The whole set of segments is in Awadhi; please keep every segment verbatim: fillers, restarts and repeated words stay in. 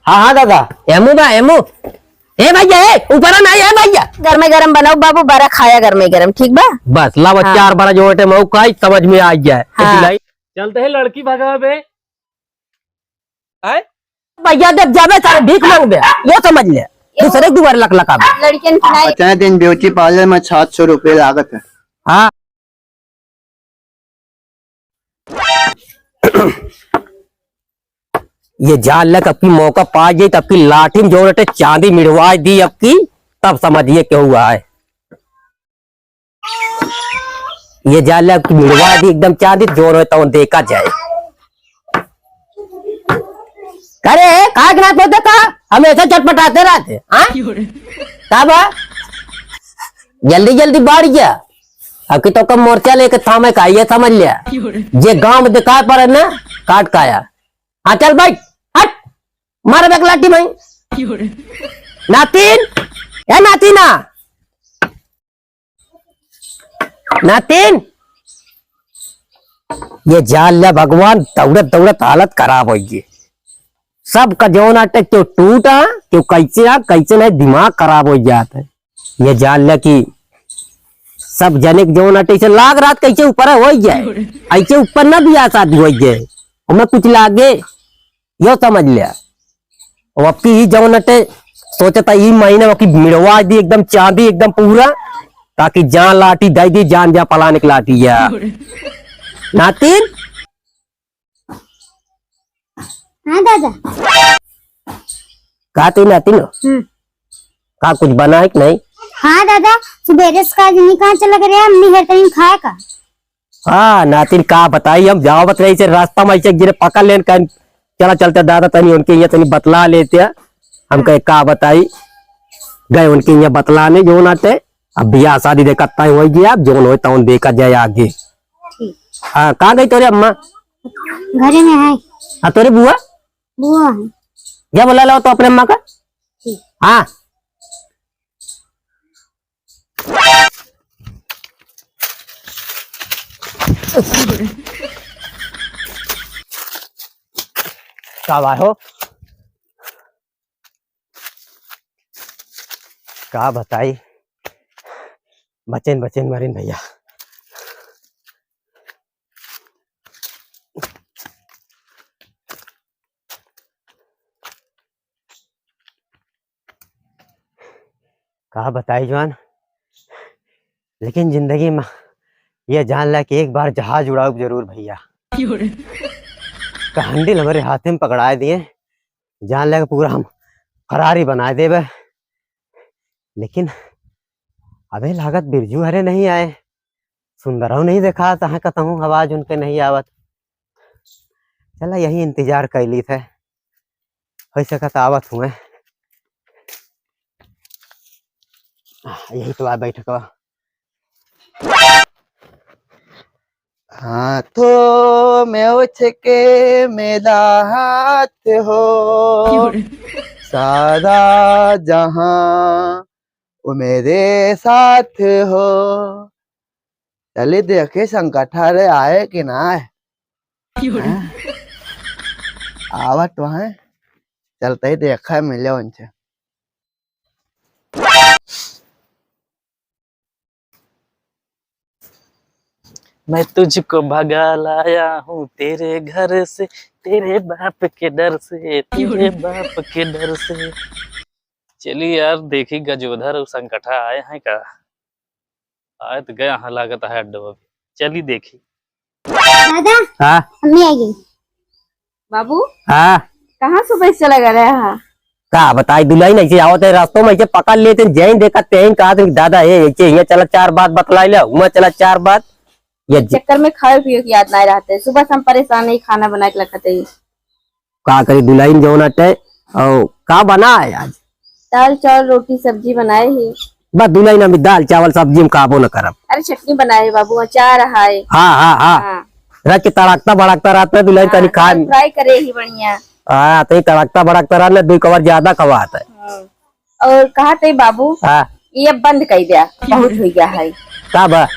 हाँ, हाँ दादा, एमू बा, एमू। ए भैया, ए, ऊपर ना, ए भैया। गरमे गरम बनाओ बाबू, बड़ा खाया गरमे गरम, ठीक बा? बस, लावा हाँ। चार बड़ा जो बेटे मऊ खाई, समझ में आ जाए। हाँ। इसी लाई। चलते हैं लड़की भगावे। आए? भैया, जब जाबे सारे भीख मांगबे, यो समझ ले। दूसरे दुआर लक लकाबे। लड़कियन की नाई। पचास दिन ब्यूटी पार्लर में सात सौ रुपये लागत है। हाँ। ये जान ले, अबकी मौका पा जाई, तब की लाठी में जोर अटे चांदी मिड़वा दी अबकी, तब समझिए क्या हुआ है। ये जान ले, अबकी मिड़वा दी एकदम चांदी, जोर होए तो देखा जाए। अरे, का गिना तो देखा, हमेशा चटपटाते रहते, हाँ? का बा? जल्दी जल्दी बाढ़ गया। अबकी तो कम मोर्चा लेके थामे का, ये समझ लिया। जे गांव में दिखाई पड़े ना, काट खाया। हाँ, चल बैठ, हट, मार एक लाठी भाई। नातिन, ए नातिना, नातिन, ये जान ले भगवान, दौड़त दौड़त हालत खराब होइ गई। सबका जौन आटे, क्यों टूटा, क्यों कैसे आ, कैसे नहीं, दिमाग खराब होइ जात है। ये जान ले कि सब जने के जौन आटे, ऐसे लाग रात कैसे ऊपर होइ जाए, ऐसे ऊपर ना बियाह शादी होइ जाए, हमें कुछ लागे, यो समझ ले। अब अबकी ही जौन आटे, सोचता ई महीना अबकी मिड़वा दी एकदम चांदी एकदम पूरा, ताकि जान लाठी दे दी, जान जा पलाने की लाठी या। नातिन, हाँ दादा। का तू नातिन हो? हम्म। का कुछ बना है कि नहीं? हाँ दादा, सुबेरे से का जनी कहाँ चला गए रे, अम्मी घर तनी खाए का? हाँ नातिन, का बताई, हम जावत रही से रास्ता में ऐसे गिरे पकड़ लेन, कहीं चला चलते दादा तनी उनके यहाँ तनी बतला लेते हैं। हम कहे का बताई, गए उनके यहाँ बतलाने जो नाते, अब बियाह शादी देखा तय हो गया, अब जौन होए तौन देखा जाए आगे। ठीक। हाँ, कहाँ गई तोरे अम्मा? घरे में है। हाँ, तोरे बुआ? बुआ है। जा बुला लाओ तो अपने अम्मा का। ठीक। हाँ। का बा हो? का बताई, बचेन बचेन मरिन भैया। का बताई जवान, लेकिन जिंदगी में ये जान ला कि एक बार जहाज उड़ाउब जरूर भैया। क्यों रे? का handle हमरे हाथे में पकड़ाए दिए, जान ला कि पूरा हम फरारी बनाए देबे। लेकिन अबे लागत बिरजू हरे नहीं आए, सुंदरऊ नहीं देखा तहाँ कतहूँ आवाज उनके नहीं आवत। चला यही इंतजार कैली थे, हो सकत आवत हुए। यही तो आ बैठक बा। हाथों में उठ के मेरा हाथ हो, क्यों रे? सारा जहां वो मेरे साथ हो। चली देखी संकठा रे आए कि ना आए। क्यों रे? हैं? आवत वहाँ चलते ही देखा मिले उनसे। मैं तुझको भगा लाया हूँ तेरे घर से, तेरे बाप के डर से, तेरे बाप के डर से। चली यार, देखी गजोधर और संकठा आए हैं का? आए तो गया हाँ, लागत है अड्डो अभी। चली देखी। दादा, हाँ? मम्मी आ गई। बाबू, हाँ? कहाँ सुबह से चला गया रहा? का बताई दुल्हन, ऐसे आवत है रास्तों में, ऐसे पकड़ लेते हैं, जैन देखा तेन कहा थे, "दादा, ये ऐसे यहाँ चला चार बात बतलाई ले, वहाँ चला चार बात।" ये ज- चक्कर में खाए पिए की याद नहीं रहते। सुबह से हम परेशान है, खाना बना के रखते हैं। का करी दुल्हन जौन अटे, और का बना है आज? दाल, चावल, रोटी, सब्जी बनाए ही। बस दुल्हन, हम दाल, चावल, सब्जी हम खाबो न करब। अरे, चटनी बनाए बाबू, अचार है। हाँ, हाँ, हाँ। हाँ। रख के तड़कता भड़कता रहत ना दुल्हन, हाँ, तनी खाए। दाल fry करे ही बढ़िया। हाँ, तो ये तड़कता भड़कता रहत ना, दो कवर ज्यादा खवात है। हाँ। और कहा थे बाबू, हाँ। ये बंद कर दिया, बहुत हो गया है। का बा?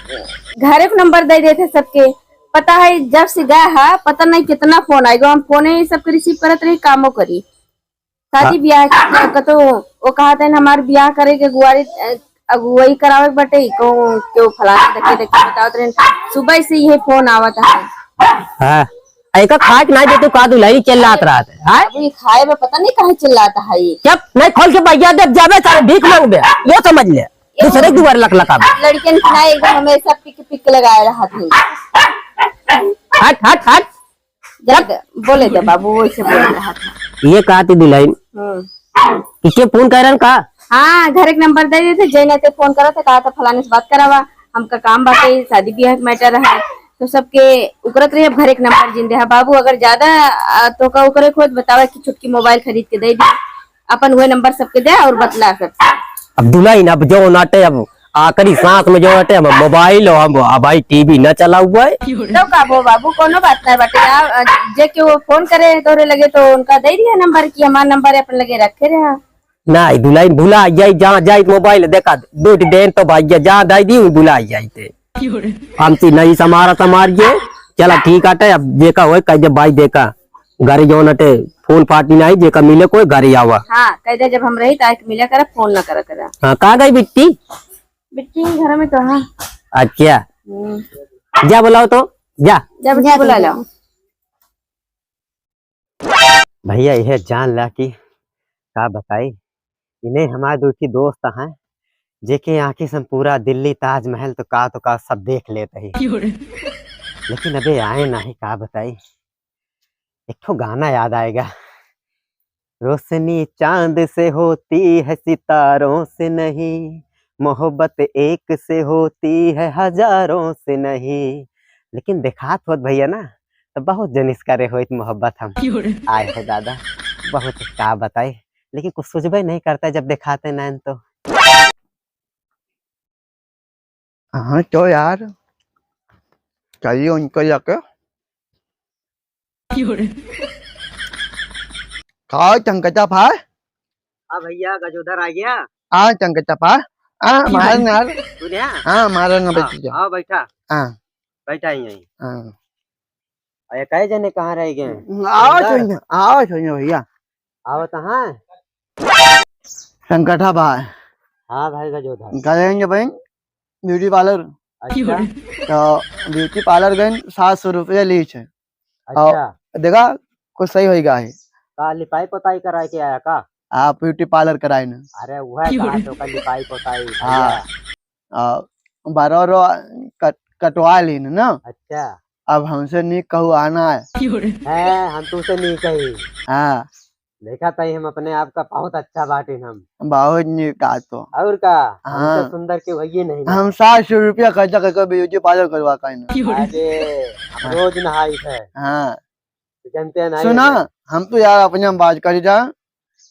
घरे को नंबर दे देते सबके, पता है जब से गया है, पता नहीं कितना फोन आएगा, हम फोन ही सबके receive करत रही, कामो करी। शादी हाँ। ब्याह के कतो, वो कहत हैं हमार ब्याह करे के अगुवारी, अ, अगुवाई करावे के बाटे, कहूँ केहू फलाना देखे देखे बतावत रहन। सुबह से इहे फोन आवत है। हाँ। एका खाए के नाहीं देतू का दुलहिन चिल्लात रहत है, हाँ? अभी खाए में पता नहीं काहे चिल्लात है ये। चुप, नहीं खोल के बैठा दे, जाबे सारे भीख मांगबे, यो समझ ले। दूसरे के दुआरे लकलकाबे। लड़कियन के ना एकदम हमेशा पिक पिक लगाए रहत है। हट, हट, हट। जा दे, बोले दे बाबू, वैसे बोल रहा था। ये कहा थी दुलहिन हम्म। कि के फोन कर रहन का? हाँ, घर एक नंबर दे देते, जय नाते फोन करा था, कहा था फलाने से बात करावा, हमका काम बाटे, शादी ब्याह के मैटर है, तो सबके उकरत रही। अब घर एक नंबर जिन दे है बाबू, अगर ज्यादा, आ, तो का उकरे खोज बतावा कि छुटकी मोबाइल खरीद के दे दी, अपन वह नंबर सबके दे और बतला सबसे। अब दुलहिन, अब जो नाटे, अब आखिरी सांस में जो बाटे, हम मोबाइल और हम, अब भाई टीवी न चलाउबे। तो का बो बाबू, कोनो बात नहीं बाटे। आ, जे के वो फोन करे तोरे लगे तो उनका दे दिया नंबर कि हमार नंबर अपन लगे रखे रहा। नहीं, दुलहिन भुला जाई, जहाँ जाई मोबाइल देखा, दो ठी देन तो भाई जहाँ दे दी, भुला जाई ते। हम ती नहीं समारा समारिए, चला ठीक आटे, अब जेका होए कह दे भाई देखा, घरे जौन अटे, फोन फाटी नहीं, जेका मिले कोई घरे आवा। हाँ, कह दे जब हम रही तो आके मिला करा, फोन ना करा करा। हाँ, कहाँ गई बिट्टी? बिट्टी घर में तो है। अच्छा। हम्म। जा बुलाओ तो, जा। जा बिट्टी जा बुला दीदी। लाओ। भैया, यह जान ला कि का बताई, इन्हें हमारे दो ठी दोस्त हैं, जेके आँखी से हम पूरा दिल्ली, ताजमहल तो का, तो का सब देख लेते ही। क्यों रे? लेकिन अबे आए नहीं, का बताई। एक ठो गाना याद आएगा, "रोशनी चांद से होती है, सितारों से नहीं, मोहब्बत एक से होती है, हजारों से नहीं।" लेकिन देखात होत भैया ना, तो बहुत जनिस करे होइत मोहब्बत हम। क्यों रे? आए हो दादा, बहुत का बताई, लेकिन कुछ सुझबे नहीं करता जब देखाते नैन तो। हाँ, तो यार, चलिए उनको लेके। क्यों रे? खाओ चंकचा फार। हाँ भैया, गजोधर आ गया। हाँ, चंकचा फार। हाँ, क्यों मार रे? ना। तू ले आ? हाँ, मारो ना हाँ, बेटी जा। आओ बैठा। हाँ। बैठा ही यहीं। हाँ। अरे, कई जने कहाँ रह गए? आओ अंदर? छोइया, आओ छोइया भैया। आवत हैं? संकठा भाई। हाँ भाई गजोधर। गए हैं भाई ब्यूटी पार्लर। अच्छा। तो ब्यूटी पार्लर गए, सात सौ रुपया ली छे। अच्छा। और देखा, कुछ सही होइगा है। का लिपाई पोताई कराए के आया का? आप ब्यूटी पार्लर कराए ना। अरे वह कहा तो का लिपाई पोताई हाँ। भैया। आ, बारह रो कट-, कटवा लीन ना। अच्छा। अब हमसे नीक कहू आना है। हैं, हम तुमसे नीक कही। हाँ। देखा ताई, हम अपने आप का बहुत अच्छा बाटिन हम। बहुत नीक का तो। और का? हमसे हाँ। सुंदर के वही नहीं ना। हम सात सौ रुपया खर्चा करके ब्यूटी पार्लर करवा का ना। अरे, हम हाँ। रोज नहाई थे। हाँ। जानते हैं ना सुना, ये? हम तो यार अपने हम बात करी जा।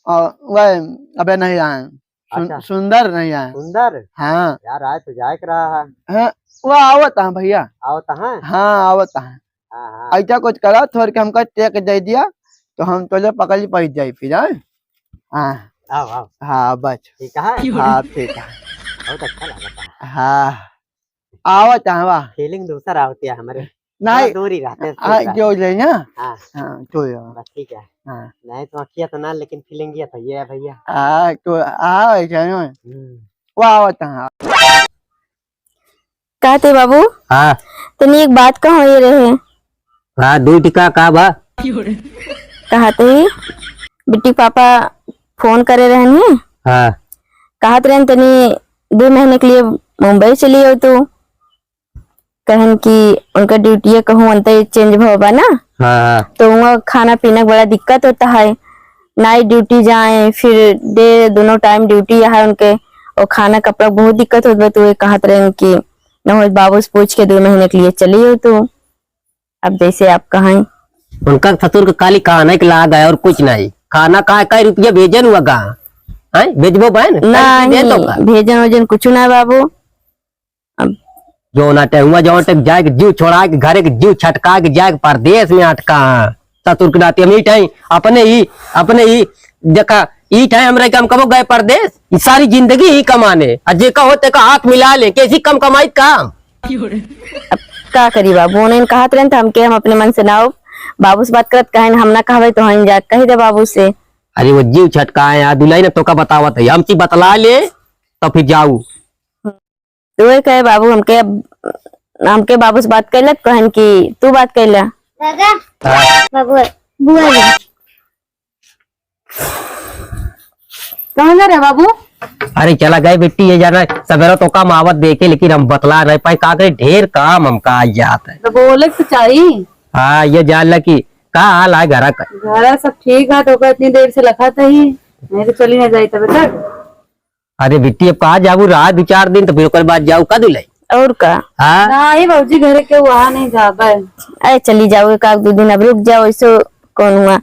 और वह अबे नहीं आए। सुन-, अच्छा। सुंदर नहीं आए। सुंदर? हाँ। यार, आज तो जाए के रहा है। हाँ, वो आवत है भैया। आवत है? हाँ, आवत है। हाँ, हाँ। ऐसा कुछ करा, थोड़ के हमका चेक दे दिया, तो हम तोले पकड़ पड़ जाए फिर, हाँ? हाँ। आओ, आओ। हाँ, बस। ठीक है? हाँ, ठीक है। बहुत अच्छा लगा था। हाँ। आवत है, वाह। फीलिंग दूसर आवती है हमारे। नहीं। थोड़ा दूर ही रहते हैं, हाँ, ठीक है। जो ले ना। हाँ। हाँ, जो ले। बस ठीक है। हाँ। नहीं तो अखिया तो ना, लेकिन फीलिंग ये था, ये है भैया। हाँ, तो, हाँ, ऐसा ना। हम्म। वाह, आवत है। कहते बाबू, हाँ। तनी एक बात कहो ये रहे। हाँ, दू टिका का बा? कहते ही बिट्टी पापा फोन करे रहन ही। हाँ। कहत रहन तनी दो महीने के लिए मुंबई चली आओ तू। कहन कि उनका ड्यूटी कहूँ अंत चेंज भवा बा ना। हाँ, हाँ। तो वहाँ खाना पीना के बड़ा दिक्कत होता है। नाइट ड्यूटी जाए, फिर डे, दोनों टाइम ड्यूटी है उनके, और खाना कपड़ा बहुत दिक्कत होत बा। तो ये कहत रहन कि न हो, बाबू से पूछ के दो महीने के लिए चली हो तू, अब जैसे आप कहें। उनका ससुर के खाली खाने के लाग है और कुछ नहीं। खाना का कई रुपया भेजन हुआ का? हैं? भेजबो बहन? कई रुपया नहीं, भेजन वजन कुछ ना बाबू। अब जौन अटे हुआ, जौन अटे जाए के जीव छोड़ा के, घरे के जीव छटका के जाए के परदेस में अटका। ससुर के नाते हम ई टाइम अपने ही, अपने ही देखा, ई टाइम हमरे काम कबो गए परदेस, ई सारी जिंदगी ही कमाने। आ जेका हो तेका हाथ मिला ले, कैसी कम कमाई काम। अब का करी बाबू, उन्हें कहत रहन त हमके, हम अपने मन से ना हो, बाबू से बात करत कहन, हम ना कहबे तो हम जा कह दे बाबू से। अरे वो जीव छटका है यार, दुलहिन तोका बतावत है, हमसे बतला ले, तो फिर जाऊ। तो वही कहे बाबू, हमके, हमके बाबू से बात कैलक, कहन कि तू बात कैला। दादा, हाँ। बाबू, बुआ जी। कहाँ जा रहे बाबू? अरे चला गए बिट्टी, ये जाना सवेरा तो काम आवत देखे, लेकिन हम बतला नहीं पाए, का करे, ढेर काम हमका आ जात है। तो बोले तो चाहिए। हाँ, ये जान ला कि का हाल है घरा का? घरा सब ठीक है, तो इतनी देर से लखा था ही, नहीं तो चली ना जाई तब तक। अरे बिट्टी, अब कहाँ जाबू? रहा दो चार दिन, तो फिर ओकर बाद जाऊ का दुलहिन? और का? हाँ? नहीं भौजी, घरे के वहाँ नहीं जाबे। अरे चली जाओ, एक आध दो दिन अब रुक जाओ, ऐसो कौन हुआ?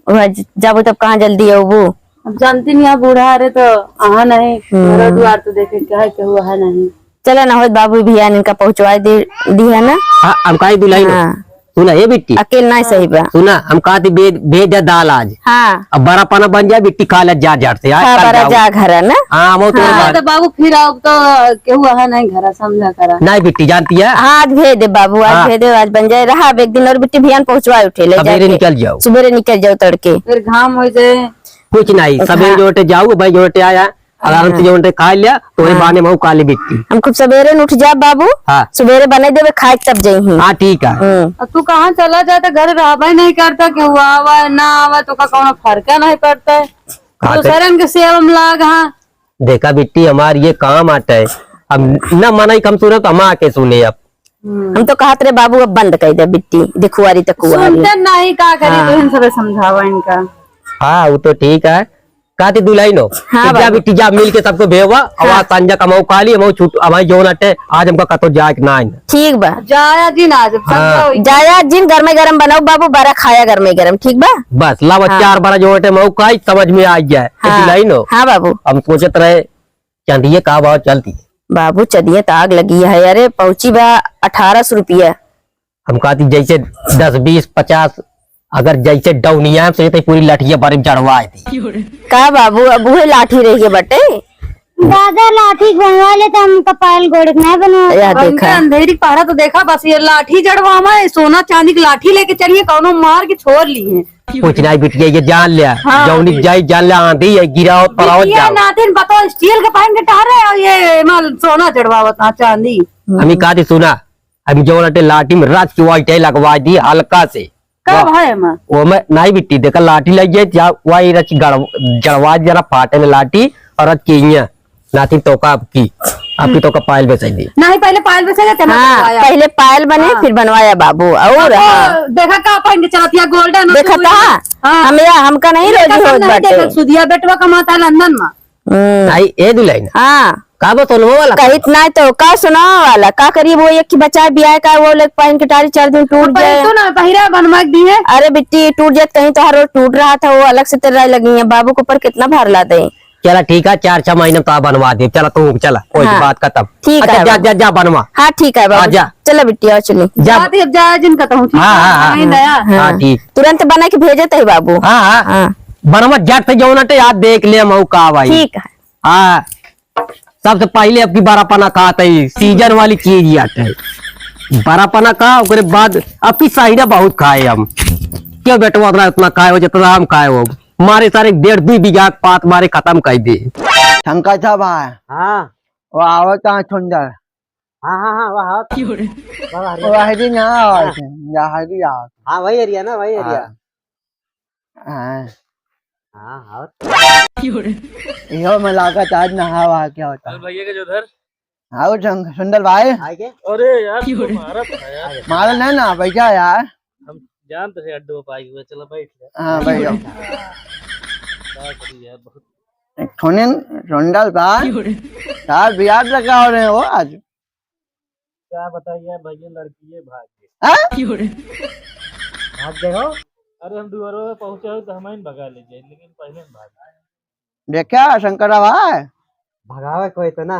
वहाँ ज-, जाबो तब कहाँ जल्दी अबू? अब जानती नहीं, आप बूढ़ा रहे तो अहा नहीं, हम्म। घर दुआर तो देखे के है, केहू अहा नहीं। चला ना होत बाबू, भैया इनका पहुँचवा दे, दी है ना? हाँ, हम काहे दुलहिन हो? हाँ। सुना, ए बिट्टी। अकेल ना सही बा। सुना, हम कहती भेज, भेज दे दाल आज। हाँ। अब बड़ा पना बन जाए, बिट्टी खा ले जा झट से, आज हाँ, कल बड़ा जाओ। जा घर है ना? हाँ, हम तो हाँ। बात तो बाबू फिर आओ तो केहू अहा नहीं घर, समझा करा। नहीं बिट्टी, जानती है? हाँ, आज भेज दे बाबू, आज हाँ। भेज दे, आज बन जाए। रहा अब एक दिन और बिट्टी, भियान पहुँचवा उठे ले सवेरे जाके। निकल जाओ। सवेरे निकल जाओ तड़के। फिर घाम हो जाए। कुछ नहीं, सवेरे हाँ। जोटे जाओ, भाई जोटे आया। आराम से हाँ। जौन टे खा लिया, तो वही हाँ। बहाने महू काली बिट्टी। हम खूब सवेरे न उठ जाब बाबू, हाँ। सवेरे बने देबे खाए तब जइहीं। हाँ, ठीक है। हम्म। अब तू कहाँ चला जाता, घर रहबे नहीं करता, केहू आवा ना आवा, तोका कौनो फर्क नहीं पड़ता है। कहाँ ते? दूसरन के सेवा में लाग, हाँ। देखा बिट्टी, हमार ये काम आटे, अब न मनई कम सुनत, हम आके सुने अब। हम्म। हम तो कहत रहे बाबू अब बंद कर दे बिट्टी, देखुआरी तकुआरी। सुनते नहीं, का करी, हाँ। तो हम सबे समझावा इनका। हाँ, वो तो ठीक है। कहती दुलहिन हो, हाँ, तो जा बाबू। बिट्टी जा, मिल के सबको भेवा, हाँ। आवाज संजा कमाऊ काली, हम छूट, हमारी जोन अटे, आज हमका कतो जाए के ना है। ठीक बा। जाया जिन आज, हाँ। समझाओ। जाया जिन, गरमे गरम बनाओ बाबू, बड़ा खाया गरमे गरम, ठीक बा? बस, लावा हाँ। चार बड़ा जो अटे, मऊ काई समझ में आ जाए। तो हाँ। दुलहिन हो। हाँ बाबू। हम सोचत रहे, चांदिये का भाव चलती है? बाबू, चंदिये त आग लगी है। अरे, पहुँची बा अठारह सौ रुपया। हम कहती जैसे दस, बीस, पचास, अगर जैसे डौनिया से तो पूरी लाठिया बारे में चढ़वा दी। का बाबू, अब उहे लाठी रह गए बटे? दादा, लाठी बनवा ले तो हम कपाल गोड़ के ना बनवा। यह हमके देखा। अंधेरी पहरा तो देखा, बस ये लाठी जड़वा में सोना चांदी की लाठी लेके चलिए, कौनो मार के छोड़ ली है। कुछ नहीं बिटिया, ये जान लिया, हाँ। जौनी जाई जान लिया, आंधी है, गिरावत परावत बिटिया जाओ। नातिन बताओ, स्टील के पहन के टहरे और ये माल सोना चढ़वावत ना चांदी। हमी कहती सुना, अभी जौन अटे लाठी में रच के वाइट है लगवा दी हल्का से। का वाह। भाई में? वो में नहीं बिट्टी, देखा लाठी लग जाए, जा वाई रच गड़-, जड़वा जरा फाटे में लाठी और रच के इया। नाती तोका अब की, अब की तोका पायल बेचाई दी। नहीं, पहले पायल बेचाई देते ना, हाँ, बनवाया। पहले पायल बने, हाँ। फिर बनवाया बाबू। और अब तो हाँ। देखा का पहन के चलत या, गोल्डन और देखा चूड़ी। था? हाँ। हम या, हमका नहीं ये रोजी कसम होत नहीं बाटे। देखा, सुधिया बेटवा कमाता लंदन में। हम्म। आई, ए दुलहिन। हाँ। का बा सोनवा वाला? कहित नहीं तो का सोनवा वाला? का करिए वो एक ही बचा बियाह का, वो लोग पहन के टारी चार दिन टूट अब जाए। तो ना पहिरा बनवा के दी है। अरे बिट्टी, टूट जाए कहीं तो हर रोज टूट रहा था, वो अलग से तेरा लगी है। बाबू के ऊपर कितना भार ला दे। चला ठीक है, चार छह महीने में तो आप बनवा दे। चला तू चला, कोई हाँ। बात खत्म। ठीक अच्छा, है जा, बाबू। जा, जा बनवा। हाँ, ठीक है बाबू। हाँ, जा। चला बिटिया, चली। जा। बात अब जाया जिन कहता हूँ, ठीक हाँ, है? हाँ, हाँ। नहीं दया। हाँ, हाँ। ठीक। तुरंत बना के भेजत है बाबू। हाँ, हाँ। हाँ। बनवा झट से जौन अटे, याद देख ले मऊ का भाई। ठीक है। हाँ। सबसे पहले अब की बड़ा पना खात है, सीजन वाली चीज ही आटे। बड़ा पना खा, ओकरे बाद अब की सही ना बहुत खाए हम। क्यों बेटवा उतना, उतना खाए हो जितना हम खाए हो? मारे सारे डेढ़ दुई बीघा के पात मारे खत्म कर दे। शंकर साहब आए। हाँ। वो आवत है सुंदर। हाँ, हाँ, हाँ, वह आवत। क्यों रे? वह हरी। वह हरी ना आवत हाँ। है, या हरी आवत। हाँ, वही एरिया ना, वही एरिया। हाँ। हाँ। हाँ, आवत। क्यों रे? इहो में लागत आज नहा वहा के होता। चल भैया के जो उधर। हाँ, वो जंग-, सुंदर भाई। आए के? अरे यार, क्यों तू रे? मारत है यार। मारल नहीं ना, बैठा यार। हम जानते थे अड्डो पे आए हुए, चलो बैठ ले। हाँ, बैठ जाओ। क्या करी यार, बहुत एक ठोनिन सुंदर बा। क्यों रे? यार, बियाह लगा हो रहे हो आज। क्या बताइए भैया, लड़की ये भाग गए। हाँ? क्यों रे? भाग गए हो? अरे हम दुआरों पे पहुंचे हो तो हम ही भगा ले जाए, लेकिन पहले हम भाग गए। देखा शंकरा भाई? भगावे कोई तो ना,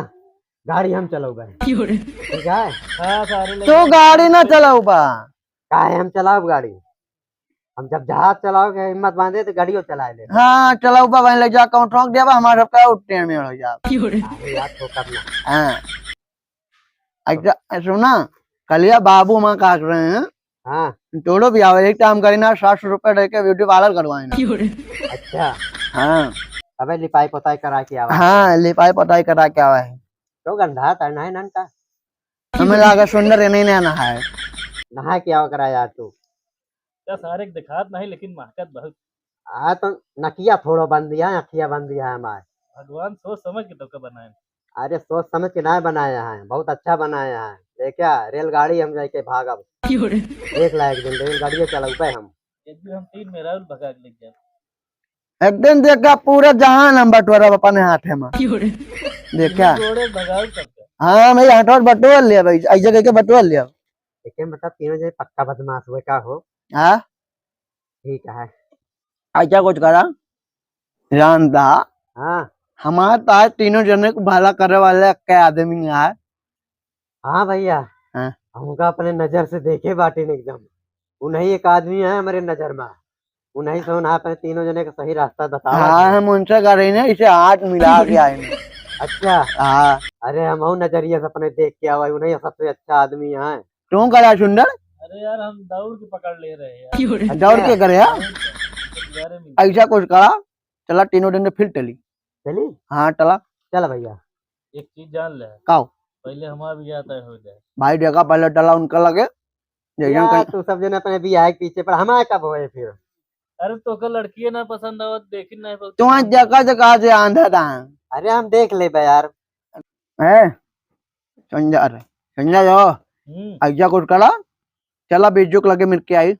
गाड़ी हम चलाऊ भाई। क्यों रे? ठीक है? हाँ, सारे लोग तू गाड़ी ना चलाऊ बा। काहे हम चलाऊ गाड़ी? हम जब जहाज चलाओ के हिम्मत बांधे तो गाड़ियों चला ले। हाँ, चलाऊ बा, वहीं ले जा, कहूँ ठोक देबा, हमारे सबका ट्रेन में हो जा। क्यों रे? अरे यार, ठोकर ना। हाँ। अच्छा, सुना, कलिया बाबू माँ का रहे हैं, हाँ। तोड़ो भी आवे, एक काम करी ना, सात सौ रुपया दे के ब्यूटी पार्लर करवाए ना। अच्छा। हाँ। अबे लिपाई पोताई करा के आवा। हाँ, लिपाई पोताई करा के आवा है। तो गंधा था, नहीं नन का? हमें लागा सुंदर है, नहीं नहाए। नहा के आवा करा यार तू। का सारे के दिखात नहीं, लेकिन महकत बहुत। आ तो नकिया थोड़ो बंद दिया है, अखिया बंद दिया है हमार। भगवान सोच समझ के तोके बनाए। अरे सोच समझ के ना बनाया है, बहुत अच्छा बनाया है। देखा रेलगाड़ी हम जाके भागब। क्यों रे? देख ला एक दिन रेलगाड़िया चलौबे हम। एक दिन हम तीन मेहरारू भगा के ले जाए। एक दिन देखा पूरा जहान हम बटोरब अपने हाथे में। क्यों रे? देखा। जोड़े भगाऊ सबके। हाँ, मैं हटोर बटोर लिया भाई, ऐसे करके बटोर लिया। लेकिन मतलब तीनों जने पक्का बदमाश हुए का हो? हाँ? ठीक है। ऐसा कुछ करा, जानता? हाँ। हमार तो आज तीनों जने को भला करे वाले अक्के आदमी यार। हाँ भैया। हाँ। हमका अपने नजर से देखे बाटिन एकदम। उन्हीं एक आदमी है हमारे नजर में। उन्हीं से उन्हें अपने तीनों जने का सही रास्ता बतावा हाँ, जाए। हम उनसे कह रहे हैं, इसे हाथ मिला के आए हैं। अच्छा। हाँ। अरे हम और नजरिया से अपने देख के आवा, उन्हीं सबसे अच्छा आदमी है। क्यों करा सुंदर? अरे यार, हम दौड़ के पकड़ ले रहे हैं यार। दौड़ के करे, हाँ? दौड़ के, यार, हम ऐसा कुछ करा, चला तीनों दिन फिर टली। चली? हाँ, टला। चल भैया। एक चीज जान ले। का हो? पहले हमारा बियाह तय हो जाए। भाई, देखा, पहले टला उनका लगे। जइसन यार, कहीं तू सब जने अपने बियाह के पीछे पड़, हमारा कब होए फिर? अरे, तोके लड़किए ना पसंद आवत, देखी ना बहुत। तुम्हारे जगह जगह से आंधा था। अरे, हम देख लेबे यार। ए, संजय, अरे, संजय हो, हम्म। ऐसा कुछ करा, चला बीजू के लगे मिल के आई।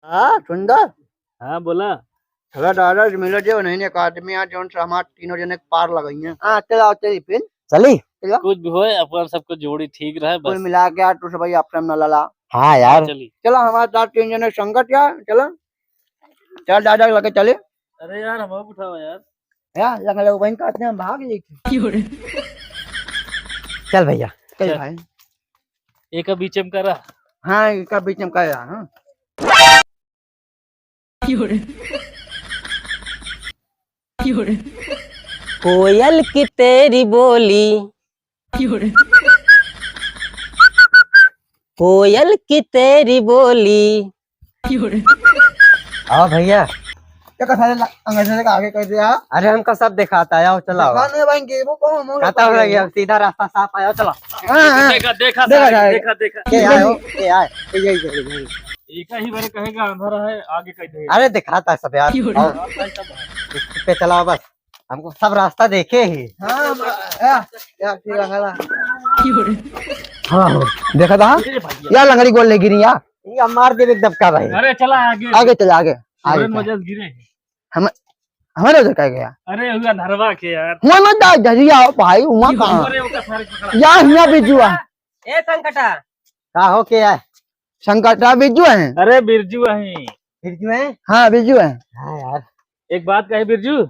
हाँ, सुंदर। हाँ, बोला। चला दादा से मिलो जे, नहीं एक आदमी आ, जौन से हमार तीनों जने के पार लगइहें। हाँ, चला, चली फिर। चली? चला। कुछ भी होए, अपन सबको जोड़ी ठीक रहे, कुल बस। मिला के यार, तू सब भाई आपस में लड़ा। हाँ यार। चली। चला, हमारे साथ तीन जने संगत यार, चला। चल दादा लगे चले। अरे यार, हम अब उठावा यार। यार, लगा लो बहन का, हम भाग लेके। चल भैया। चल चल। भाई। एक बीच में करा। हाँ, एक बीच में करा, हाँ। कोयल की तेरी बोली, कोयल की तेरी बोली। हाँ भैया। देखा सारे ला-, अंग्रेजों से आगे कर दिया। अरे हमका सब दिखाता है, आओ चलाओ। दिखा नहीं भाई, गेबो को हम लोग कहता हूँ ना कि हम सीधा रास्ता साफ आया, चलो। हाँ, हाँ। देखा, देखा देखा सारे, सारे। देखा, देखा। के आए हो? के आए? ये, ये, ये, ये। एक ही बार कहेगा अंधारा है, आगे कह दे। अरे दिखाता है सब यार। क्यों रे? आओ। पे चलाओ बस। हमको सब रास्ता देखे ही। हाँ, हम, या, या, फिर हला। हाँ, हो, देखा था? अरे भैया। या लंगड़ी गोल ले गिरी या। ये मार दे एकदम का भाई। अरे चला आगे। आगे चला, आगे, आगे चला। वजह से गिरे। हम, हमारे उधर का गया? अरे हुआ धरवा के यार। हुआ मत दा, जरिया आओ भाई, हुआ कहाँ? अरे ओका सारे पकड़ा। या हिया बिजुआ। ए संकटा। का हो के है? संकटा बिजू है। अरे बिरजू है। बिरजू है? हाँ, बिरजू है। हाँ यार। एक बात कहे बिरजू।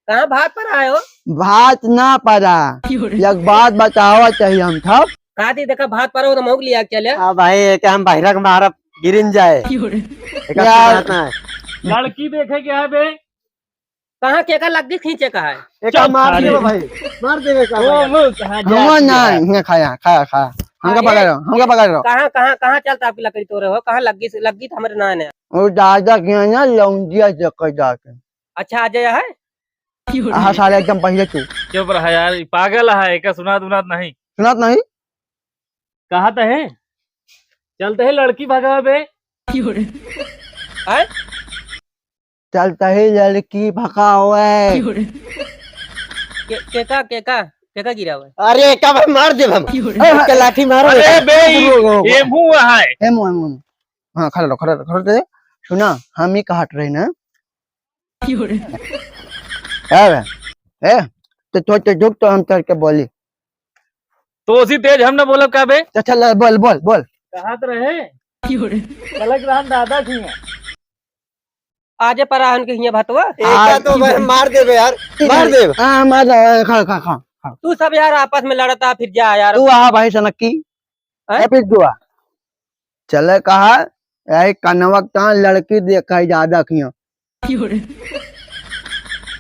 कहाँ भात पर आए हो? भात ना पड़ा। एक बात बतावा चाहिए हम सब। कहा थी देखा भात पर हो तो मऊक लिया के चले। हाँ भाई, एक हम बहिरक मारब गिरिन जाए। एक यार। बात ना है। लड़की देखे के है बे। कहाँ केका लग्गी खींचे का है? एका चुप मार सारे। देबे भाई, मार देबे का ओ, भाई। मुंह कहाँ जा हुआ ना, दिया? हियाँ खाया, खाया, खाया। हमका हाँ, पकड़ ये, रहो, हमका ये पकड़ रहो। कहाँ, कहाँ, कहाँ चलता आपकी लकड़ी तोड़े हो? कहाँ लग्गी से, लग्गी तो हमरे ना है। वो दादा के यहाँ ना लौंजिया से कर जाके। अच्छा, आ जाया है? हाँ, साले एकदम पहिले तू। चुप रहा यार, ये पागल है, एका सुनात उनात नहीं। सुनात नहीं? कहा तो है? चलते है लड़की भगावे बे। हैं? चलता ही लड़की भगावे। के, केका, केका, केका गिरावे? अरे, एका भाई मार देब हम। ए, एका लाठी मारो अरे बेटा। बे, रुको, रुको, रुको। ये मुंह है। ए मुंह, ए मुंह। हाँ, खड़ा रहो, खड़ा रहो, खड़ा रहो। सुना, हम ही कहत रहे ना। ए बे, ए, तो, तो, तो झुक तो हम चढ़ के बोली। तो उसी तेज हम ना बोलब का बे? अच्छा, ले, बोल, बोल, बोल। कहत रहे, कलक रहन दादा की। आजे पराहन के हियां भतवा। एका आज तो की भाई बे- मार देबे यार, मार देबे। हाँ, मार दे, खा, खा, खा, खा। तू सब यार आपस में लड़ता फिर जा यार। तू आ भाई सनक्की। हैं? ए पिद्दुआ। चले कहा, ए कनवा तान लड़की देखा ज्यादा किया।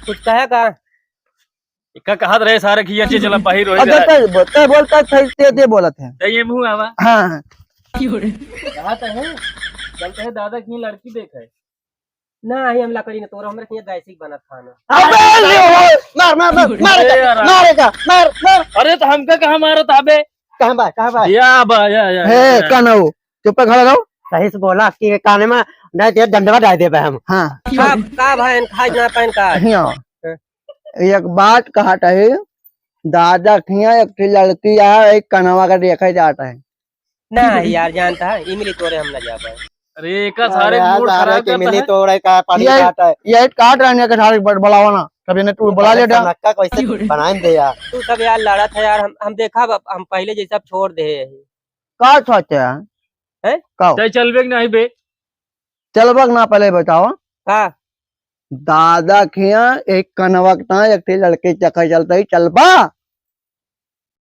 कुछ कहे का? एका कहत रहे सारे खिया चे चला बाहिर होई अबे जाए। ते, ते बोलता थे, ते, ते बोलत है। ते ये मुंह आवा। हाँ, हाँ। कहा तो है, चलते हैं दादा की लड़की देखे। ना ही हम लकड़ी न तोरा, हमरे किया गैसी बनत खाना। अबे ले, मार, मार, मार, मार, अरे यार। मार, मार। अरे तो हमका कहाँ मारत आबे? कहाँ बा, कहाँ बा? या बा, या, या, हे, या। कहाँ हो? चुप कर खड़ा रहो। सही से बोला, कि काने में नहीं तो डंडवा डाल देबे हम। हाँ। का, का भाई, खाए ना पाइन का? हियाँ। हाँ। एक बात कहत है, दादा खिया एक ठे लड़की आ, एक कनवा का देखे जात है। ना यार, जानता है, इमली तोरे हम ना जा पाए। अरे, एका अरे सारे यार, मूड सारे खराब के करता मिली है। तोड़े का पानी ये, काट है। ये काट रहने के सारे बड़-, बुलावा ना। तब इन्हें तू बुला ले अरे, डा। नक्का कैसे बनाए दे यार। तू सब यार लड़त है यार, हम, हम देखा, अब हम पहले जैसे अब छोड़ दे हैं। का सोचे है? हैं? का? चाहे चलबे कि नहीं बे? चलबक ना, पहले बताओ। का? दादा खिया एक कनवक ता, एक ठे लड़के चक्कर चलता ही चलबा।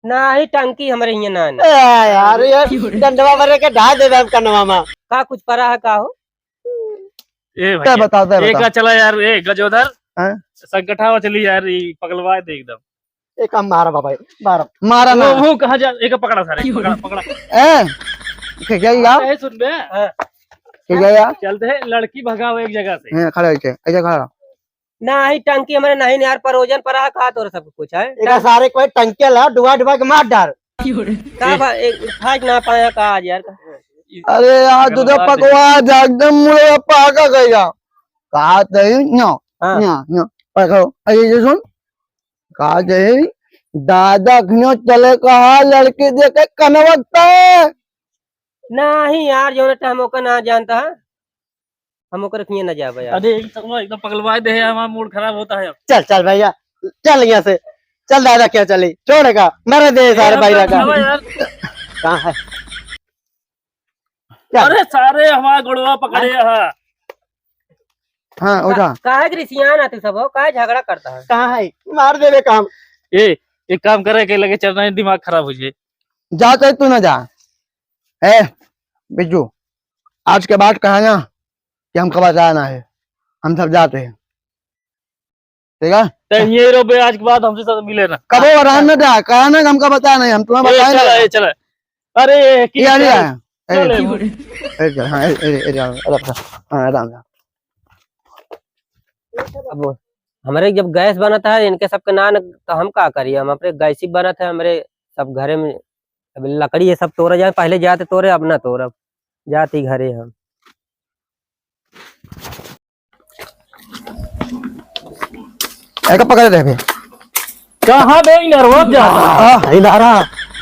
नाही, टंकी हमरे हियां ना, ना। ए यार, ये डंडवा भरे के ढाल देबे हम कनवा में। का कुछ परा है का हो? ए क्या भैया, बताओ, क्या ए बताओ? का चला यार, ए गजोधर, हाँ? संकटावा चली यार, ई पगलवा दे एकदम। एक हम मारा बाबा, मारा। मारा वो, ना। वो कहाँ जा, एक पकड़ा सारे, पकड़ा, पकड़ा। ए, के जाई यार? ए, सुन बे। हाँ। के जाई यार? चलते हैं, लड़की भगाओ एक जगह से। हैं, खड़ा होके, ऐसे खड़ा। नाही, टंकी हमरे नाही, नहीं यार, परोजन परा है का तोर सब कुछ है? एका सारे कोई टंकी ला, डुबा डुबा के मार डार। का बा, एक फाइट ना पाया का आज यार का? अरे यार, तू तो पकवा जा, एकदम मुड़े पाका गया। कहा तई, नो, हाँ। नो, नो, पर कहो, अरे ये सुन, कहा तई, दादा खियो चले कहा, लड़की देखे कनवकता है। नाही यार, जो ना हम ओका ना जानता है। हम ओकर खिए ना जाबे यार। अरे, ई सब एकदम पगलवाए दे है, हमारा मूड खराब होता है अब। चल, चल भैया, चल यहाँ से, चल दादा, क्या चली, छोड़ का, मरे दे ए, सारे हम भाई तो रखा। जाबे यार। कहाँ है? चल। अरे, सारे हमारा गोड़वा पकड़े हैं। हाँ, का-, उठा। काहे के रिसियान है तू सब हो? काहे झगड़ा करता है? कहाँ है? मार देबे काम। ए, एक काम करे के लगे चलना है, दिमाग खराब हो जाए। जा तो तू ना जा। ए, बिज्जू, आज के बाद कहा ना कि हमका बताया ना है, हम सब जाते हैं, ठीक है? तो ये रो बे, आज के बाद हमसे सब मिले ना। कबो आराम ना दे, कहा ना कि हमका बताया नहीं, हम तुम्हें ए, बताए चला, नहीं। ए, चला। अरे, ये ये आ रही है। चल, ए, चल, ए, ए, हाँ, ए, ए, ए, आराम से। हाँ, आराम से। अब हमरे जब गैस बनत है, इनके सबके नान, तो हम का करिए? हम अपने गैस ही बनत है, हमरे सब घरे में अब लकड़ी ये सब तोड़े जाए, पहले जाते तोड़े, अब ना तोड़ब, जाती घरे हम। एका पकड़ रहे बे। कहाँ बे इनरवा जा? आ, इनारा।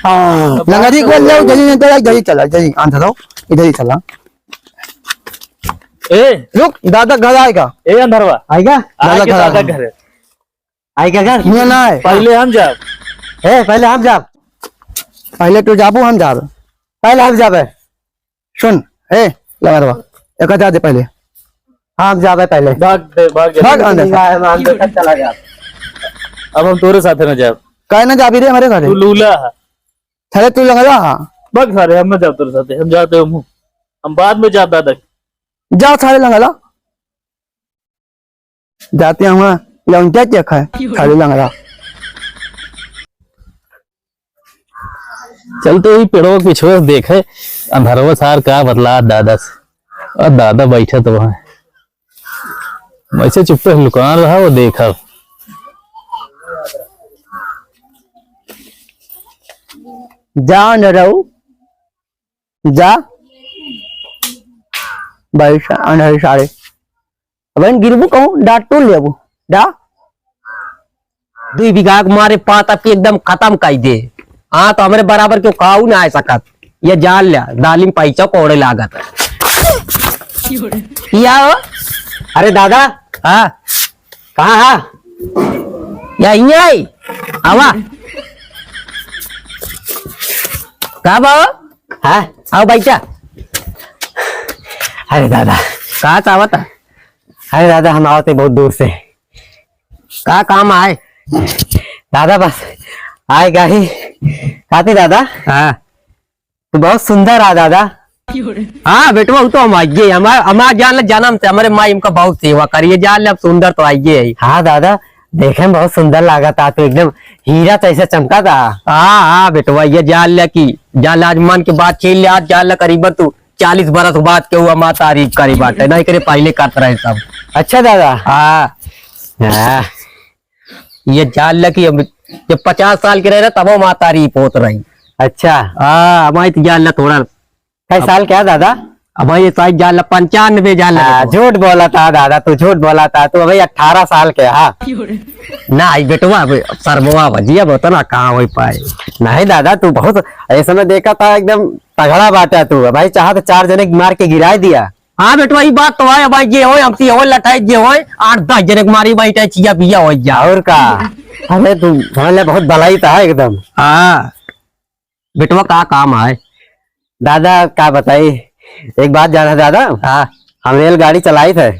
हाँ, लंगड़ी को ले जाओ, जल्दी, जल्दी, जल्दी चला, जल्दी, आंधा दो, इधर ही चला। ए, रुक, दादा घर आएगा। ए, अंधरवा। आएगा? दादा आएगा घर दादा आएगा। घर। आएगा घर? ये ना है। पहले हम जाब। ए, पहले हम जाब। पहले तू जाबू, हम जाब। पहले हम जाबे। सुन, ए, लंगड़वा, एक हजार दे पहले। हाँ, हम जाबे पहले। भाग दे, भाग जा। भाग अंदर से। हम अंदर तक चला जा। अब हम तोरे साथे ना जाब। काहे ना जाबी रे हमरे घरे? तू लूला है। सारे तू लंगड़ा है। भाग सारे, हम ना जाब तोरे साथे, हम जाते हम। हम बाद में जाब दादा। जा सारे लंगड़ा। जाते हैं वहाँ, लौंडिया क्या खाए? खाली लंगड़ा। चलते ही पेड़वा के पीछे से देखे, अंधरवा सार का बतला दादा से। और दादा बैठे तो वहाँ। वैसे चुप्पे लुकान रहा, वो देखा। जा अंधरऊ, जा। भाई सा-, अंधर सारे। अब इन गिरबू कहूँ, डा टूल लेबू, डा। दुई बीघा के मारे पात आपके एकदम खतम कर दे। हाँ, तो हमरे बराबर क्यों खाऊ ना आ सकत। ये जान लिया, दालिम पैसा कोड़े लागत। या हो? अरे दादा। हाँ। कहाँ है? या हियाँ आई। आवा। का बा? हाँ? आओ बैठा। अरे दादा। कहाँ से आवत है? अरे दादा, हम आवत है बहुत दूर से। का काम आए? दादा बस आए गाही। काती दादा? हाँ। तू बहुत सुंदर आ दादा। हाँ बेटवा, वो तो हम आइए, हमार, हमार जान ले जन्म से, हमारे माई हमका बहुत सेवा करिए, जान ले अब सुंदर तो आइए है। हाँ दादा, देखे में बहुत सुंदर लागत आ तू, एकदम हीरा जैसे चमकत आ। हाँ, हाँ, बेटवा, ये जान ले कि जान ले, आज मन के बात छीन ले, आज जान ले, करीबन तू चालीस बरस बाद केहू हमार तारीफ करी बाटे, नहीं करे पहले करत रहे सब। अच्छा दादा। हाँ। हाँ। ये जान ले कि हम जब पचास साल के रहे ना, तबो हमार तारीफ होत रही। अच्छा। हाँ, हमारी तो जान ले थोड़ा। कई अब साल के है दादा? अब ये शायद जान ले पंचानबे जान ले हाँ, बेटवा। झूठ बोला था दादा, तू झूठ बोला था, तू अभी अठारह साल के, हाँ। ना, आई बेटवा, अब सरमवा बजिया, अब उतना कहाँ हो पाए। नहीं दादा, तू बहुत, ऐसे में देखा था एकदम तगड़ा बाटा तू। भाई, चाहा तो चार जने मार के गिराए दिया। हाँ बेटवा, ई बात तो है। भाई, जे होय, हमसे होय, लठाई जे होय, आठ दस जने के मारी बैठे, चिया पिया हो जा। और का? अरे, तू समझ ले, बहुत भलाई था एकदम। हाँ। बेटवा, का काम है? दादा, का बताई, एक बात जाना दादा। हाँ। हम रेलगाड़ी चलाई थे।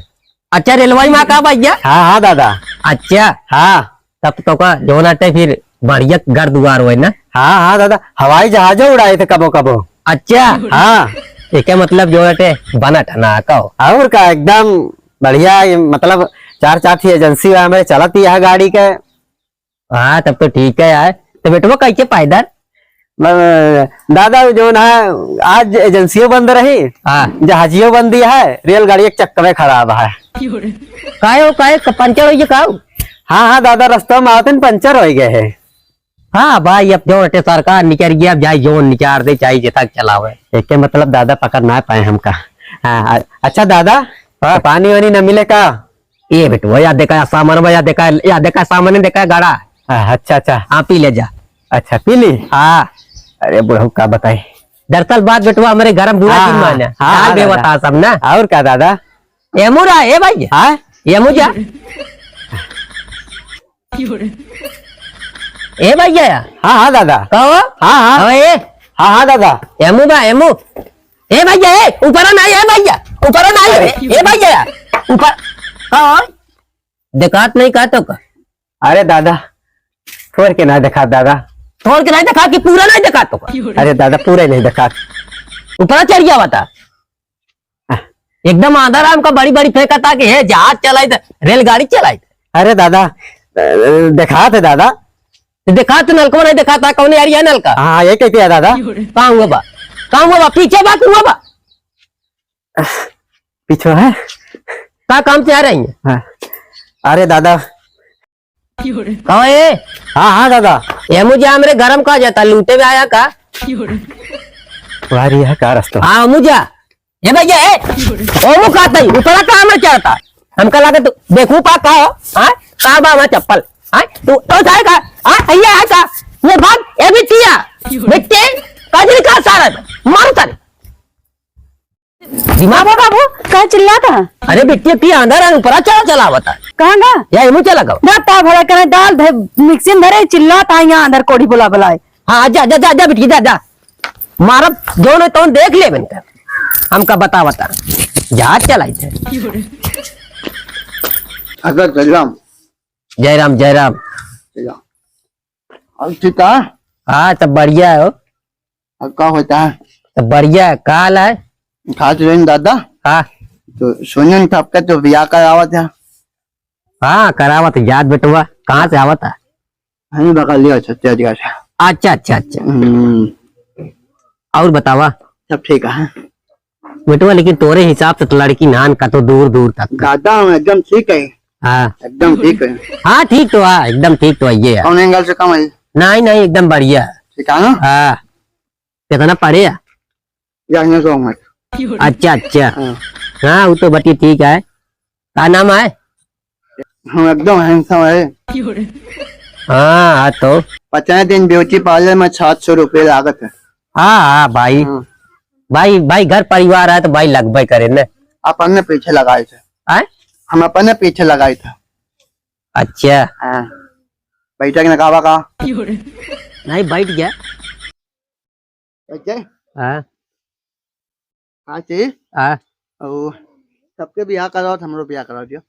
अच्छा, रेलवाई में का भैया? हाँ, हाँ दादा। अच्छा। हाँ। तब तो का जौन अटे फिर बढ़िया घर दुआर होए ना। हाँ, हाँ दादा, हवाई जहाजो उड़ाए थे कबो कबो। अच्छा। हाँ। एके मतलब जौन अटे बना ठना का हो। और का, एकदम बढ़िया, ये मतलब चार चार ठे एजेंसी बा हमरे चलत ही है गाड़ी के। हाँ, तब तो ठीक है यार। तो बेटवा, कैसे पैदल? म-, दादा, वो जौन है, आज एजेंसियो बंद रही, हाँ। जहाजियो बंद ही है, रेलगाड़ी एक चक्कवे खराब है। काहे हो, काहे, क-, पंचर होइए का हो? हाँ, हाँ, दादा, रस्ता में आवत न पंचर होइ गए है। हाँ भाई, अब जौन अटे सरकार निकर गया, अब जाई जौन निकार दे, चाहे जे तक चलावे। एके मतलब दादा पकड़ ना पाए हमका। हाँ, अ-, अच्छा दादा, हाँ। पानी वानी न मिले का? ए बेटवा, या देखा, या सामान बा, या देखा, या देखा, सामान देखा, गाड़ा। हाँ, अच्छा, अच्छा। हाँ, पी ले जा। अच्छा, पी ली? हाँ। अरे बुढ़ऊ, का बताई? दरअसल बात बेटवा, हमरे घर में बुरा हाँ, दिन हाँ, माने। हाँ, हाँ, बेवता दादा। सब ना। और का दादा? एमू रहा, ए भाई। हाँ? एमू जा। ए भैया। हाँ, हाँ, दादा। कहो? हाँ, हाँ। हाँ, ए। हाँ, हाँ, दादा। एमू बा, एमू। ए भैया, ए, ऊपर ना, ए भैया। ऊपर ना, ए, ए भैया। ऊपर। कहो? देखात नहीं का तो का? अरे दादा, थोड़ के ना देखा दादा। थोड़ के नहीं देखा कि पूरा नहीं देखा तो का? अरे दादा, पूरा ही नहीं देखा। ऊपर चढ़ गया बता। एकदम आंधा राम का बड़ी बड़ी फेंकता कि हे जहाज चलाई त रेलगाड़ी चलाई त। अरे दादा, अ, देखात है दादा। तो देखात नलकवा नहीं देखाता, कौन यार ये नलका? हाँ, ये कहते हैं दादा। कहाँ हुआ बा? कहाँ हुआ बा? पीछे बा, हुआ बा? पीछे है? का काम से आ रही है? हाँ। अरे दादा, कहो ए? हाँ, हाँ, दादा। एमू जा हमरे गरम का जाता, लूटे में आया का? वाह रे, यह का रास्ता? हाँ, एमू जा। ए भैया, ए! एमू का तई, ऊपरा का हमरे चढ़ता? हमका लगे तू बेवकूफ आ का हो? हाँ? का बा हमार चप्पल? हाँ? तू, तो जाए का? हाँ? ये है का? ये भाग, ए बिटिया! बिट्टी! कजरी का सारा? मारो तारे। दिमाग बाबू, बाबू, का चिल्लात है? अरे बिट्टी, पी अंदर आ, ऊपरा चढ़ा चलावत है। कहाँ गा? या एमू चला गवा। ना ता भला कने डाल धे, मिक्सी में धरे, चिल्लात है यहाँ अंदर कोढ़ी बोला बोलाए। हाँ, जा, जा, जा, जा बिट्टी, जा, जा। मारब जौन है तौन देख ले बनकर। हमका बता, बता। जहाज चलाई थे। अगर जय राम। जय राम, जय राम। जय राम। और ठीक है? हाँ, सब बढ़िया है हो। अब का होता है? सब बढ़िया है, का हाल है? खास रही दादा। हाँ। तो सुनन था आपका तो ब्याह करावत है। हाँ, करावत है, जात बेटवा, कहाँ से आवत है? हम बगल लिया छत्तीसगढ़ से। अच्छा, अच्छा, अच्छा। हम्म। और बतावा? सब ठीक है। बेटवा, लेकिन तोरे हिसाब से तो लड़की नान का तो दूर दूर तक का। दादा, हम एकदम ठीक है। हाँ। एकदम ठीक है। हाँ, ठीक तो है, एकदम ठीक तो है ये है। कौन एंगल से कम है? नहीं, नहीं, एकदम बढ़िया। ठीक है ना? हाँ। कितना पढ़े है? या, यहाँ से हूँ मैं। अच्छा, अच्छा। हाँ। हाँ, वो तो बटी ठीक है। का नाम है? हम एकदम handsome है। हाँ, हाँ, तो। पचास दिन beauty parlour में सात सौ रुपये लागत है। हाँ, हाँ, भाई। हाँ। भाई, भाई, घर परिवार है तो भाई लगबे करे न। अपन ने पीछे लगाए थे। आय? हम अपन ने पीछे लगाए थे। अच्छा। हाँ। बैठक ने कहा का? नहीं, बैठ गया। अच्छा। हाँ। हाँ जी। हाँ। ओ, सबके बियाह कराओ, हमरो बियाह कराओ दियो।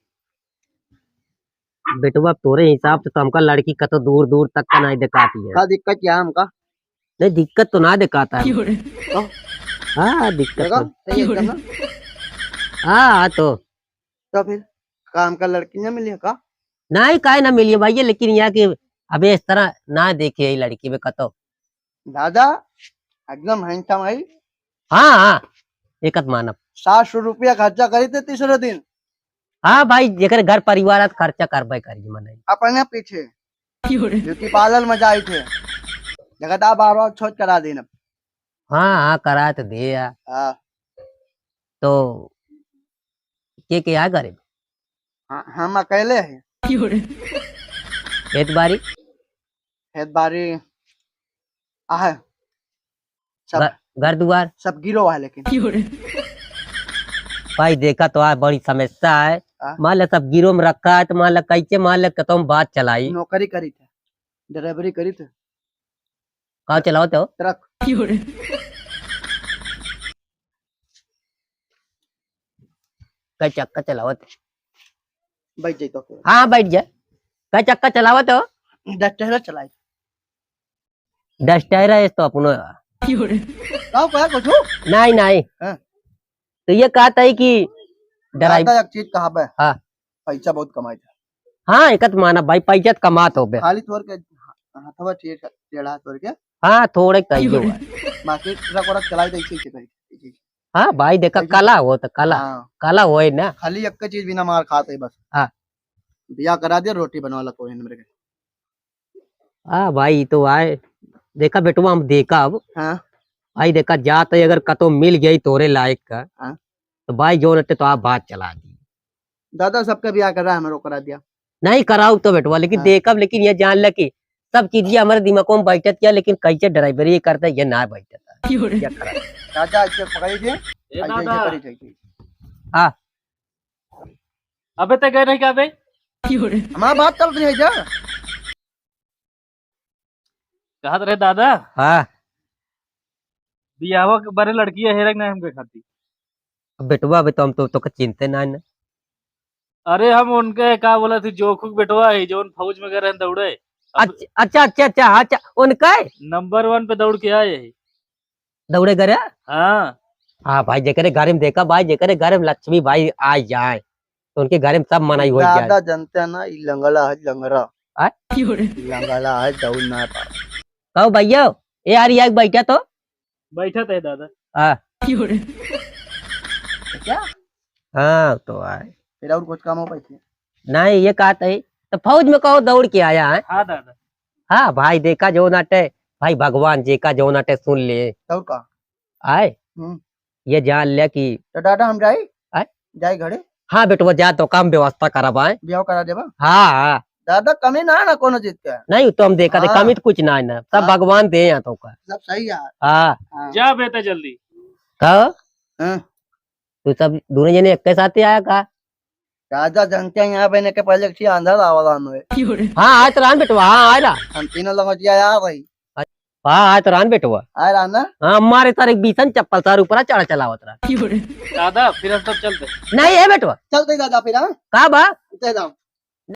बेटवा, तोरे हिसाब से तो हमका लड़की कतो दूर दूर तक का नहीं दिखाती है। का दिक्कत क्या है हमका? नहीं, दिक्कत तो ना दिखाता है। तो? हाँ, दिक्कत देखो, तो। सही है एकदम ना? हाँ, हाँ, तो। तो फिर का हमका लड़की ना मिली है का? नाहीं, काहे ना मिलिए भइया, लेकिन यहाँ के अबे इस तरह ना देखे है लड़की में कतो। दादा, एकदम handsome है। हाँ, हाँ, एकत मानब। सात सौ रुपया खर्चा करी थे तीसरे दिन। हाँ भाई, जेकर घर परिवार है, खर्चा करबे करी मनई। अपने पीछे beauty parlour में जाई थे, जगह दा बार बार छोट करा देना। हाँ, हाँ, करा तो दे यार। हाँ। तो के के आ करे? हाँ, हम अकेले हैं। खेत बारी? खेत बारी आहे। सब घर, घर दुआर? सब गिरो है लेकिन। भाई देखा तो आज बड़ी समस्या है। हाँ। मान ले सब गिरो में रखा है तो मान ले कैसे मान ले कतौ बात चलाई। नौकरी करी थे, ड्राइवरी करी थे। का चलावत हो? ट्रक। कै चक्का चलावत? बैठ जाई तो। हाँ, बैठ जा। कै चक्का चलावत हो? दस टहरा चलाई। दस टहरा है तो अपनो। का कहा कुछ? नाहीं, नाहीं। हाँ। तो ये कहत है कि ड्राइव- दादा एक चीज कहा बे। हाँ। पैसा बहुत कमाई था। हाँ, एकत माना भाई, पैसा तो कमात हो बे। खाली तोड़ के हाथवा ठीक है, टेढ़ा तोड़ के। हाँ, थोड़े कहियो। बाकी ट्रक व्रक चलाई दे, ठीक है, ठीक है। हाँ भाई, देखा, कैसे? कला हो तो कला, हाँ। कला होए ना। खाली एक चीज बिना मार खाते बस। हाँ। बियाह करा दे, रोटी बनवा ला कोई मेरे के। हाँ भाई, ई तो आए। देखा बेटवा, हम देखा अब। हाँ। भाई देखा, जा तो अगर कतो मिल गई तोरे लायक का, हाँ। तो भाई जोन अटे तो आप बात चला दी। दादा सबका बियाह कर रहा है, हमरो करा दिया। नाहीं कराउब तो बेटवा, लेकिन हाँ। देखब, लेकिन ये जान ले कि सब चीज ये हमरे दिमागो में बैठत किया, लेकिन कैसे ड्राइवरी करता है, ये ना बैठत है। क्यों रे? क्या करा? दादा, ऐसे पकड़ी थे, ए ऐसे, ऐसे दादा। करी थे। हाँ। अबे ते गए नहीं क्या बे? क्यों रे? हमारा बात चल रही है क्या? कहत रहे दादा। हाँ। बियाहवा के बारे लड़किया हेरे के ना हमके खाती। अब बेटवा, अबे तो हम तो, तो के चिंते ना है ना। अरे हम उनके का बोला थी, जोखू के बेटवा है, जोन फौज में गए रहे दौड़े। अब अच्छा, अच्छा, अच्छा, अच्छा, हाँ, अच्छा, उनका है? नंबर वन पे दौड़ के आए है। दौड़े गए रहे? हाँ। हाँ भाई, जेकरे घर में देखा भाई, जेकरे घर में लक्ष्मी भाई आ जाए, तो उनके घर में सब मनई हो जाए। दादा जानते हैं ना, ई लंगड़ा है, लंगड़ा। आय? लंगड़ा है, दौड़ ना पावे। कहो भैया, ए यार, ये आके बैठा तो। बैठा तो है दादा। हाँ। क्या? हाँ, तो आए। फिर और कुछ काम हो पैसे? नहीं, ये कहत है, तो फौज में कहो दौड़ के आया है। हाँ दादा। हाँ भाई, देखा जो नाटे, भाई भगवान जेका जो नाटे सुन ले। और का? आए? हम्म। ये जान ले कि तो दादा हम जाई? आए? जाई घरे? हाँ बेटवा, जा तो काम व्यवस्था करब आए। ब्याह करा देबा? हाँ, हाँ। दादा कमी ना है ना कोनो चीज के। नहीं, तो हम देखा थे, हाँ। कमी तो कुछ ना है ना, सब हाँ। भगवान दे यहाँ तो का। सब सही है। हाँ। हाँ। जा बेटा जल्दी। कहो? हाँ। तू सब दोनों जने एक के साथ ही आया का? राजा जानते हैं यहाँ बहने के पहले एक आंधा आवाज आनो है। हाँ, आए तो रान बेटवा, हाँ, आए रहा। हम तीनों लंगोटिया यार भाई। हाँ, आए तो रान बेटवा। आए रहा ना? हाँ, मारे तारे बीसन चप्पल तार ऊपर चढ़ा चलावत रहा। दादा, फिर हम सब चलते। नहीं, ए बेटवा। चलते दादा फिर, हाँ? का बा? चलते दादा।